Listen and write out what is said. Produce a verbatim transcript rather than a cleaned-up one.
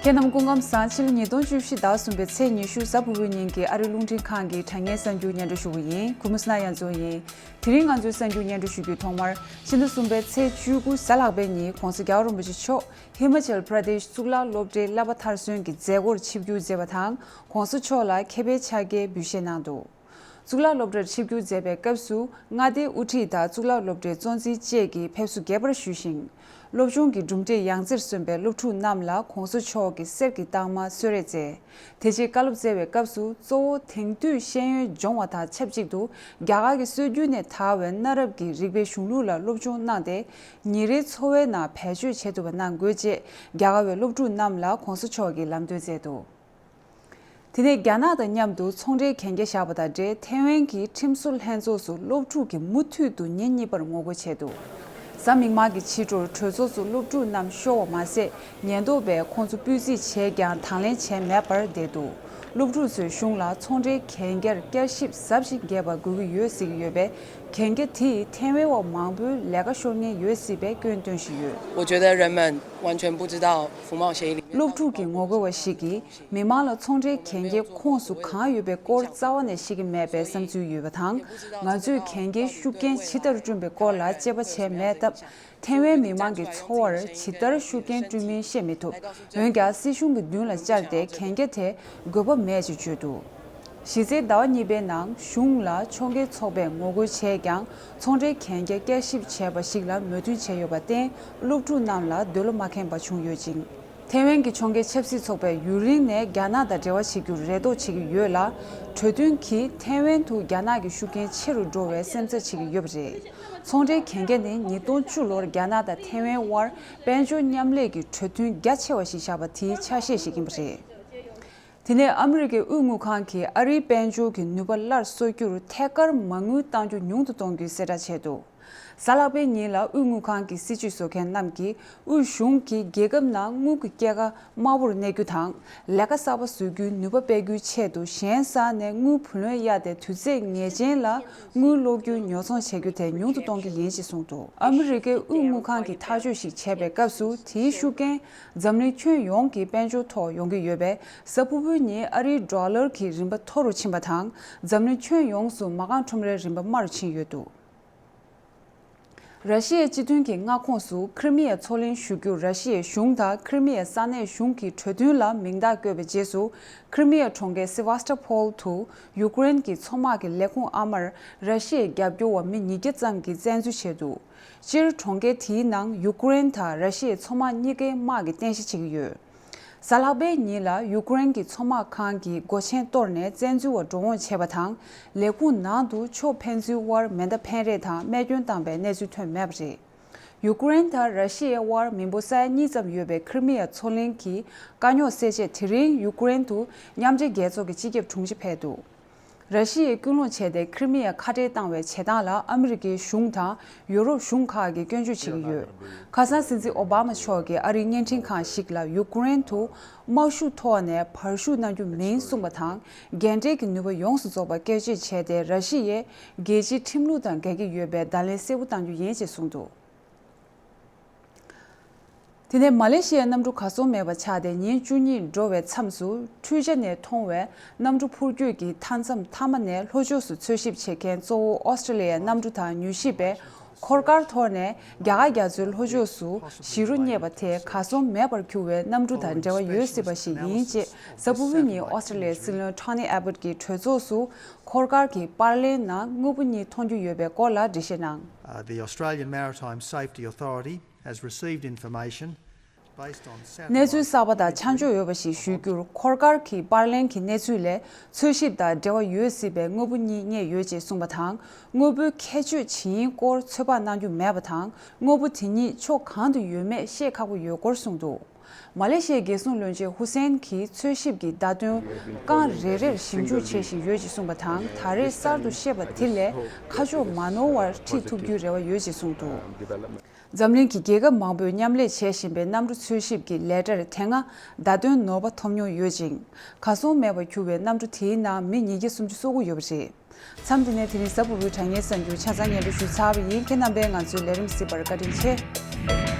ཁྱེད་རྣམས་སྐུ་ཁམས་བཟང་། ཕྱི་ལོ་ཉིས་སྟོང་བཅུ་བཞི་ཟླ་གསུམ་པའི་ཚེས་ཉི་ཤུ་གཟའ་ཕུར་བུའི་ཉིན་གྱི་ཨ་རིའི་རླུང་འཕྲིན་ཁང་གི་དྲ་བརྙན་གསར་འགྱུར་སྙན་སྒྲོན་ཞུ་གི་ཡིན། གུས་མོ་སྣ་ཡང་རྫོང་ཡིན། དེ་རིང་ང་ཚོའི་གསར་འགྱུར་སྙན་སྒྲོན་ཞུ་རྒྱུའི་ཐོག་མར། ཕྱི་ཟླ་གསུམ་པའི་ཚེས་བཅུ་དགུ་གཟའ་ལྷག་པའི་ཉིན་༧གོང་ས་༧རྒྱལ་བ་རིན་པོ་ཆེ་མཆོག་ཧི་མ་ཅལ་པྲ་དེཤ་གཙུག་ལག་སློབ་གྲྭའི་བསླབ་པ་མཐར་སོན་གྱི་མཛད་སྒོར་ཆིབས་བསྒྱུར་མཛད་པ་དང་༧གོང་ས་མཆོག་ལ་མཁས་པའི་ཕྱག་འཁྱེར་འབུལ་བཞེས་གནང་འདུག། གཙུག་ལག་སློབ་གྲྭར་ཆིབས་བསྒྱུར་མཛད་པའི་སྐབས་སུ་མངའ་སྡེའི་དབུ་ཁྲིད་དང་གཙུག་ལག་སློབ་གྲྭའི་གཙོ་འཛིན་བཅས་ཀྱིས་ཕེབས་བསུ་རྒྱས་པར་ཞུས་ཤིང་། སློབ་ཆུང་གི་གྲུབ་འབྲས་ཡང་རྩེར་སོན་པའི་སློབ་ཕྲུག་རྣམས་ལ་༧གོང་ས་མཆོག་གི་གསེར་གྱི་རྟགས་མ་གསོལ་རས་སྩལ། དེ་རྗེས་བཀའ་སློབ་སྩལ་བའི་སྐབས་སུ་གཙོ་བོ་དེང་དུས་ཤེས་ཡོན་སྦྱོང་བ་དང་ཆབས་ཅིག་ཏུ་རྒྱ་གར་གྱི་སྲོལ་རྒྱུན་ནས་དར་བའི་གནའ་རབས་ཀྱི་རིག་པའི་གཞུང་ལུགས་ལ་སློབ་སྦྱོང་གནང་སྟེ། ཉིན་རེའི་འཚོ་བའི་ནང་བེད་སྤྱོད་བྱེད་ཐུབ་པ་གནང་དགོས་ཅེས་རྒྱ་གར་བའི་སློབ་ཕྲུག་རྣམས་ལ་༧གོང་ས་མཆོག་གིས་ལམ་སྟོན་མཛད་འདུག། དེ་ནས་རྒྱ་ནག་དང་མཉམ་དུ་ཚོང་འབྲེལ་གན་རྒྱ་བཞག་པ་དང་འབྲེལ་ཐེ་ཝན་གྱི་ཁྲིམས་བཟོ་ལྷན་ཚོགས་སུ་སློབ་ཕྲུག་གིས་མུ་མཐུད་དུ་ཉིན་གཉིས་པར་ངོ་རྒོལ་བྱས་འདུག། གཟའ་མིག་དམར་གྱི་ཕྱི་དྲོར་གྲོས་ཚོགས་སུ་སློབ་ཕྲུག་རྣམས་ཤོར་བ་མ་ཟད། ཉེན་རྟོག་པས་ཁོང་ཚོ་སྤུས་རྩིས་བྱས་ཀྱང་དང་ལེན་བྱས་མེད་པར་བསྡད་འདུག། སློབ་ཕྲུག་ཚོས་གཞུང་ལ་ཚོང་འབྲེལ་གན་རྒྱར་བསྐྱར་ཞིབ་ཟབ་ཞིང་རྒྱས་པ་དགོས་ཀྱི་ཡོད་ཟེར་གྱི་ཡོད་པས། གན་རྒྱ་དེས་ཐེ་ཝན་བ་མང་པོའི་ལས་ཀ་ཤོར་ཉེན་ཡོད་སྲིད་པའི་སྐྱོན་བཏོན་བཞིན་ཡོད། 我觉得人们完全不知道服贸协议里面 སློབ་ཕྲུག་གིས་ངོ་རྒོལ་བ་ཞིག་གིས་མི་མང་ལ་ཚོང་འབྲེལ་གན་རྒྱའི་ཁོངས་སུ་གང་ཡོད་པའི་སྐོར་རྩ་བ་ནས་ཤེས་ཀྱི་མེད་པའི་བསམ་ཚུལ་ཡོད་པ་དང་། ང་ཚོས་གན་རྒྱའི་ཤུགས་རྐྱེན་ཇི་ལྟར་བསྐྲུན་པའི་སྐོར་ལ་དཔྱད་པ་བྱས་མེད་སྟབས། ཐེ་ཝན་མི་མང་གི་འཚོ་བར་ཇི་ལྟར་ཤུགས་རྐྱེན་བསྐྲུན་མིན་ཤེས་མི་ཐུབ། འོན་ཀྱང་སྲིད་གཞུང་གི་མདུན་ལ་བཅར་ཏེ་གན་རྒྱ་དེ་དགོས་པ་མེད་ཅེས་བརྗོད་འདུག། གཞི་རྩའི་ཟླ་བ་གཉིས་པའི་ནང་གཞུང་ལ་ཕྱོགས་འགལ་ཚོགས་པས་ངོ་རྒོལ་བྱས་ཀྱང་ཚོང་འབྲེལ་གན་རྒྱ་བསྐྱར་ཞིབ་བྱས་པ་ཞིག་ལ་མོས་མཐུན་བྱས་ཡོད་པར་བརྟེན། སློབ་ཕྲུག་རྣམས་ལ་འདོད་བློ་མ་ཁེངས་པ་བྱུང་ཡོད་ཅིང་། ཐེ་ཝན་གྱི་ཕྱོགས་འགལ་ཆབ་སྲིད་ཚོགས་པས་ཡུན་རིང་ནས་རྒྱ་ནག་དང་འབྲེལ་བ་བྱེད་རྒྱུར་རེ་དོགས་བྱེད་ཀྱི་ཡོད་ལ། གྲོས་མཐུན་གྱིས་ཐེ་ཝན་དུ་རྒྱ་ནག་གི་ཤུགས་རྐྱེན་ཆེ་རུ་འགྲོ་བའི་སེམས་འཚབ་བྱེད་ཀྱི་ཡོད་པ་རེད། ཚོང་འབྲེལ་གན་རྒྱ་ནི་ཉིས་སྟོང་བཅུ་ལོར་རྒྱ་ནག་དང་ཐེ་ཝན་དབར་དཔལ་འབྱོར་མཉམ་ལས་ཀྱི་གྲོས་མཐུན་རྒྱ་ཆེ་བ་ཞིག་བཞག་པ་དེའི་ཆ་ཤས་ཤིག་ཡིན་པ་རེད། དེ་ནས་ཨ་མི་རི་ཀའི་དབུས་དངུལ་ཁང་གིས་ཨ་རིའི་དཔལ་འབྱོར་གྱི་ནུས་པ་སླར་གསོ་རྒྱུར་ཐད་ཀར་མ་དངུལ་གཏང་རྒྱུ་ཉུང་དུ་གཏོང་རྒྱུའི་གསལ་བསྒྲགས་བྱས་འདུག། གཟའ་ལྷག་པའི་ཉིན་ལ་དབུས་དངུལ་ཁང་གི་སྲིད་ཇུས་བཟོ་མཁན་རྣམས་ཀྱིས་དབུས་གཞུང་གིས་རྒྱལ་ཁབ་ནང་དངུལ་གྱི་སྐྱེད་ཀ་དམའ་བོར་གནས་རྒྱུ་དང་། ལས་ཀ་གསར་པ་བཟོ་རྒྱུའི་ནུས་པ་སྤེལ་རྒྱུའི་ཆེད་དུ་གཞན་ས་ནས་དངུལ་བུ་ལོན་གཡར་ཏེ་དུས་ཚོད་ངེས་ཅན་ལ་དངུལ་སློག་རྒྱུའི་ཉོ་ཚོང་བྱེད་རྒྱུ་དེ་ཉུང་དུ་གཏོང་རྒྱུ་ཡིན་ཞེས་གསུངས་འདུག། ཨ་མི་རི་ཀའི་དབུས་དངུལ་ཁང་གིས་ཐག་གཅོད་ཞིག་བྱས་པའི་སྐབས་སུ་དེའི་ཤུགས་རྐྱེན་འཛམ་གླིང་ཁྱོན་ཡོངས་ཀྱི་དཔལ་འབྱོར་ཐོག་ཡོང་གི་ཡོད་པས། གཟའ་ཕུར་བུའི་ཉིན་ཨ་རིའི་ཌོ་ལར་གྱི་རིན་པ་མཐོ་རུ་ཕྱིན་པ་དང་། འཛམ་གླིང་ཁྱོན་ཡོངས་སུ་མ་རྐང་ཁྲོམ་རའི་རིན་པ་དམའ་རུ་ཕྱིན་ཡོད་འདུག། ར་ཤི་ཡའི་སྤྱི་མཐུན་གྱི་མངའ་ཁོངས་སུ་ཁྲི་མི་ཡ་མཚོ་གླིང་ཞུ་རྒྱུར་ར་ཤི་ཡའི་གཞུང་དང་ཁྲི་མི་ཡ་ས་གནས་གཞུང་གི་གྲོས་མཐུན་ལ་མིང་རྟགས་བཀོད་པའི་རྗེས་སུ། ཁྲི་མི་ཡ་གྲོང་ཁྱེར་སེ་ཝཱ་སྟོ་ཕོལ་དུ་ཡུ་ཀེ་རེན་གྱི་མཚོ་དམག་གི་ལས་ཁུངས་ཨ་མར་ར་ཤི་ཡའི་རྒྱབ་སྐྱོར་བ་མི་ཉིས་བརྒྱ་ཙམ་གྱིས་བཙན་འཛུལ་བྱས་འདུག། སྤྱིར་གྲོང་ཁྱེར་དེའི་ནང་ཡུ་ཀེ་རེན་དང་ར་ཤི་ཡའི་མཚོ་དམག་གཉིས་ཀའི་དམག་གི་རྟེན་གཞི་བྱེད་ཀྱི་ཡོད། གཟའ་ལྷག་པའི་ཉིན་ལ་ཡུ་ཀེ་རེན་གྱི་མཚོ་དམག་ཁང་གི་སྒོ་ཆེན་གཏོར་ནས་བཙན་འཛུལ་བ་འགྲོ་འོང་བྱས་པ་དང་། ལས་ཁུངས་ནང་དུ་ཕྱོགས་ཕན་ཚུན་དབར་མེ་མདའ་འཕེན་རེས་དང་རྨས་སྐྱོན་བཏང་པའི་གནས་ཚུལ་ཐོན་མེད་པ་རེད། ཡུ་ཀེ་རེན་དང་ར་ཤི་ཡའི་དབར་མི་འབོར་ས་ཡ་གཉིས་ཙམ་ཡོད་པའི་ཁྲི་མི་ཡ་མཚོ་གླིང་གི་དཀའ་རྙོག་སེལ་ཆེད་དེ་རིང་ཡུ་ཀེ་རེན་དུ་མཉམ་འབྲེལ་རྒྱལ་ཚོགས་ཀྱི་སྤྱི་ཁྱབ་དྲུང་ཆེ་ཕེབས་འདུག། ར་ཤི་ཡས་སྐུལ་སློང་བྱས་ཏེ་ཁྲི་མི་ཡ་ཁ་བྲལ་བཏང་བའི་བྱེད་སྟངས་ལ་ཨ་མི་རི་ཀའི་གཞུང་དང་ཡུ་རོབ་གཞུང་ཁག་གིས་སྐྱོན་བརྗོད་བྱེད་ཀྱི་ཡོད། ཁ་སང་སྲིད་འཛིན་ཨོ་བྷ་མ་མཆོག་གིས་ཨ་རིའི་བརྙན་འཕྲིན་ཁང་ཞིག་ལ་ཡུ་ཀེ་རེན་དུ་དམག་ཤུགས་ཐོག་ནས་བར་ཞུགས་གནང་རྒྱུ་མིན་གསུངས་པ་དང་། རྒན་གྲས་ཀྱི་ནུས་པ་ཡོངས་སུ་རྫོགས་པ་བཀོལ་སྤྱོད་བྱས་ཏེ་ར་ཤི་ཡས་རྒྱལ་སྤྱིའི་ཁྲིམས་ལུགས་དང་འགལ་གྱི་ཡོད་པའི་བརྡ་ལན་གསལ་པོ་བཏང་རྒྱུ་ཡིན་ཞེས་གསུངས་འདུག། དེ་ནས་མ་ལེ་ཤི་ཡའི་གནམ་གྲུ་གར་སོང་མེད་པ་ཆགས་ཏེ་ཉིན་བཅུ་གཉིས་འགྲོ་བའི་མཚམས་སུ་འཕྲུལ་ཆས་ནས་མཐོང་བའི་གནམ་གྲུ་འཕུར་སྐྱོད་ཀྱི་མཐའ་མཚམས་མཐའ་མ་ནས་ལྷོ་ཕྱོགས་སུ་འཚོལ་ཞིབ་བྱེད་མཁན་གཙོ་བོ་ཨོ་སི་ཀྲི་ལི་ཡའི་གནམ་གྲུ་དང་མྱུལ་ཞིབ་པས་འཁོར་སྐར་ཐོག་ནས་རྒྱ་གར་རྒྱ་མཚོའི་ལྷོ་ཕྱོགས་སུ་གཞིས་རུ་རྙེད་པ་དེ་གར་སོང་མེད་པར་གྱུར་བའི་གནམ་གྲུ་དང་འབྲེལ་བ་ཡོད་སྲིད་པ་ཞིག་ཡིན་ཅེས་གཟའ་ཕུར་བུའི་ཉིན་ཨོ་སི་ཀྲི་ལི་ཡའི་སྲིད་བློན་ཊོ་ནི་ཨེ་བྷོད་ཀྱིས་གྲོས་ཚོགས་སུ་འཁོར་སྐར་གྱི་པར་ལེན་ནང་དངོས་པོ་གཉིས་མཐོང་རྒྱུ་ཡོད་པའི་སྐོར་ལ་འགྲེལ་བཤད་གནང་། Uh, the Australian Maritime Safety Authority has received information based on satellite གནས་ཚུལ་གསར་པ་དང་ཆ་འཇོག་ཡོད་པ་ཞིག་ཞུ་རྒྱུར། འཁོར་སྐར་གྱི་པར་ལེན་གྱི་གནས་ཚུལ་ལས་འཚོལ་ཞིབ་དང་འབྲེལ་བ་ཡོད་སྲིད་པའི་དངོས་པོ་གཉིས་རྙེད་ཡོད་ཅེས་གསུངས་པ་དང་། དངོས་པོའི་ཁྱད་ཆོས་ཇི་ཡིན་སྐོར་ཚོད་དཔག་གནང་རྒྱུ་མེད་པ་དང་། དངོས་པོ་དེ་གཉིས་ཕྱོགས་གང་དུ་ཡོད་མེད་ཤེས་ཁག་པོ་ཡོད་སྐོར་གསུངས་འདུག། མ་ལེ་ཤི་ཡའི་རྒྱལ་སྲུང་བློན་ཆེན་ཧུ་སེན་གྱིས་འཚོལ་ཞིབ་ཀྱི་བརྡ་དོན་རྐང་རེ་རེར་ཞིབ་འཇུག་བྱེད་བཞིན་ཡོད་ཅེས་གསུངས་པ་དང་། ད་རེས་གསར་དུ་ཤེས་པ་དེ་ལས་ཁ་ཕྱོགས་མ་ནོར་བར་ཁྲིད་ཐུབ་རྒྱུའི་རེ་བ་ཡོད་ཅེས་གསུངས་འདུག། འཛམ་གླིང་གི་རྒྱལ་ཁབ་མང་པོས་མཉམ་ལས་བྱེད་བཞིན་པའི་གནམ་གྲུ་འཚོལ་ཞིབ་ཀྱི་ལས་གྲྭར་དེ་སྔ་བརྡ་དོན་ནོར་བ་ཐོབ་མྱོང་ཡོད་ཅིང་། གར་སོང་མེད་པར་གྱུར་བའི་གནམ་གྲུ་དེའི་ནང་མི་ཉིས་བརྒྱ་སུམ་ཅུ་སོ་དགུ་ཡོད་པ་རེད། མཚམས་འདི་ནས་དེ་རིང་གཟའ་ཕུར་བུའི་དྲ་བརྙན་གསར་འགྱུར་ཆ་ཚང་སྙན་སྒྲོན་ཞུས་ཚར་བ་ཡིན། ཁྱེད་རྣམ་པས་ང་ཚོའི་ལས་རིམ་གཟིགས་པར་བཀའ་དྲིན་ཆེ།